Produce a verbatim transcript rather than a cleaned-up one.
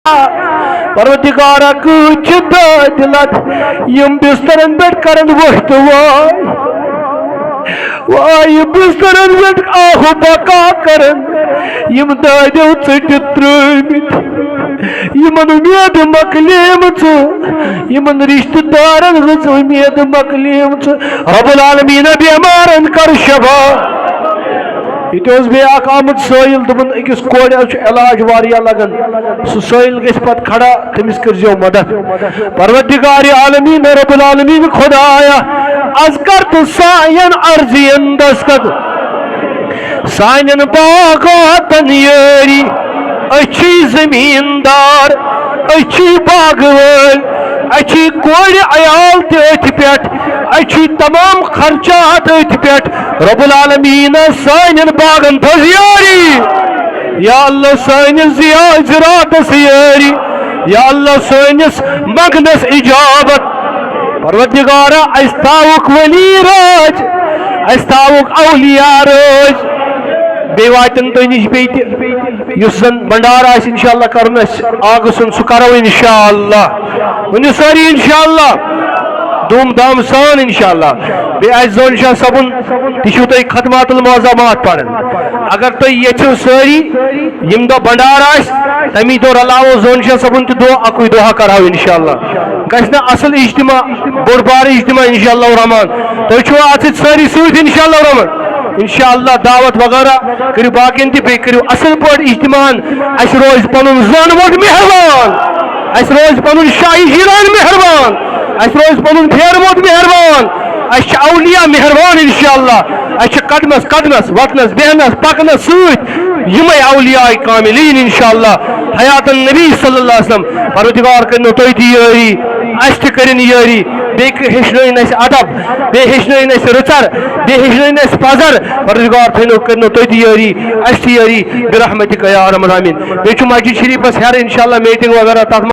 پروردگارا، کۭتۍ چھِ دٲدۍ لد، یِم بسترن پٮ۪ٹھ کرن وۄٹھ تہٕ واے۔ واے بسترن پٮ۪ٹھ آہ و بکا کرن، یِم دٲدیو ژٔٹِتھ ترٲومٕتۍ۔ یِمن اُمید مۄکلیمٕژ، یِمن رشتہٕ دارن ہٕنٛز اُمید مۄکلیمٕژ۔ رب العالمین، بیمارن کر شفا۔ ییٚتہِ اوس بیٚیہِ اکھ آمُت سٲیِل، دوٚپُن أکِس کورِ حظ چھُ علاج واریاہ لگان، سُہ سٲیِل گژھِ پتہٕ کھڑا، تٔمِس کٔرزیو مدد۔ پروردگار عالمین، رب العالمین خدایا، از کر تہٕ سانٮ۪ن عرضین دستخط، سانٮ۪ن باغاتن یٲری۔ أسۍ چھِ زمیٖندار، أسۍ چھِ باغہٕ وٲلۍ، اَسہِ چھِ کورِ عیال تہِ أتھۍ پٮ۪ٹھ، اَسہِ چھِ تمام خرچات أتھۍ پٮ۪ٹھ۔ رب العالمین، سانٮ۪ن باغن تھٲوزِ یٲری۔ یا اللہ، سٲنِس زیا-، زِراعتس یٲری۔ یا اللہ، سٲنِس منگنس اجابت۔ پروردگارا، اَسہِ تھاوُکھ ولی رٲچھ، اَسہِ تھاوُکھ اولیاء رٲچھ۔ بیٚیہِ واتن تُہۍ نِش بیٚیہِ تہِ، یُس زن بنڈار آسہِ انشاءاللہ کرُن اَسہِ آگہٕ سُنٛد، سُہ کرو انشاءاللہ۔ ؤنِو سٲری انشاءاللہ۔ دھوم دھام سان انشاءاللہ۔ بیٚیہِ آسہِ زون شاہ صٲبُن، تہِ چھُو تۄہہِ ختمات المعظمات پران۔ اگر تُہۍ یژھِو سٲری، ییٚمہِ دۄہ بنڈار آسہِ، تَمی دۄہ رلاوو زون شاہ صٲبُن تہِ دۄہ، اَکُے دۄہا کرہاو انشاءاللہ۔ گژھِ نا اصل اجتماع، بوٚڑ بارٕ اجتماع انشاءاللہ الرحمن۔ تُہۍ چھِوا اَتھ سۭتۍ سٲری سۭتۍ انشاءاللہ الرحمن؟ انشاءاللہ دعوت وغیرہ کٔرِو باقین تہِ، بیٚیہِ کٔرِو اصل پٲٹھۍ اجتماعن۔ اَسہِ روزِ پنُن زانہٕ ووت مہربان، اَسہِ روزِ پنُن شاہی جیلان مہربان، اَسہِ روزِ پنُن پھیروت مہربان، اَسہِ چھِ اولیاء مہربان انشاءاللہ۔ اَسہِ چھِ قدمس قدمس، وۄتھنس بیہنس پکنس سۭتۍ یِمے اولیاء کاملین انشاءاللہ۔ حیاتن نبی صلی اللہ علیہ وسلم، پروردگار کٔرِنو تُہۍ تہِ یٲری، اَسہِ تہِ کٔرِن یٲری، بیٚیہِ ہیٚچھنٲیِن اَسہِ ادب، بیٚیہِ ہیٚچھنٲیِن اَسہِ رٕژر، بیٚیہِ ہیٚچھنٲیِن اَسہِ پزر۔ پروردگار تھٲینو، کٔرِنو تُہۍ تہِ یٲری، اَسہِ تہِ یٲری، برحمتک یا ارحم الراحمین۔ بیٚیہِ چھُ مسجد شریفس ہیرٕ انشاءاللہ میٹنگ وغیرہ، تتھ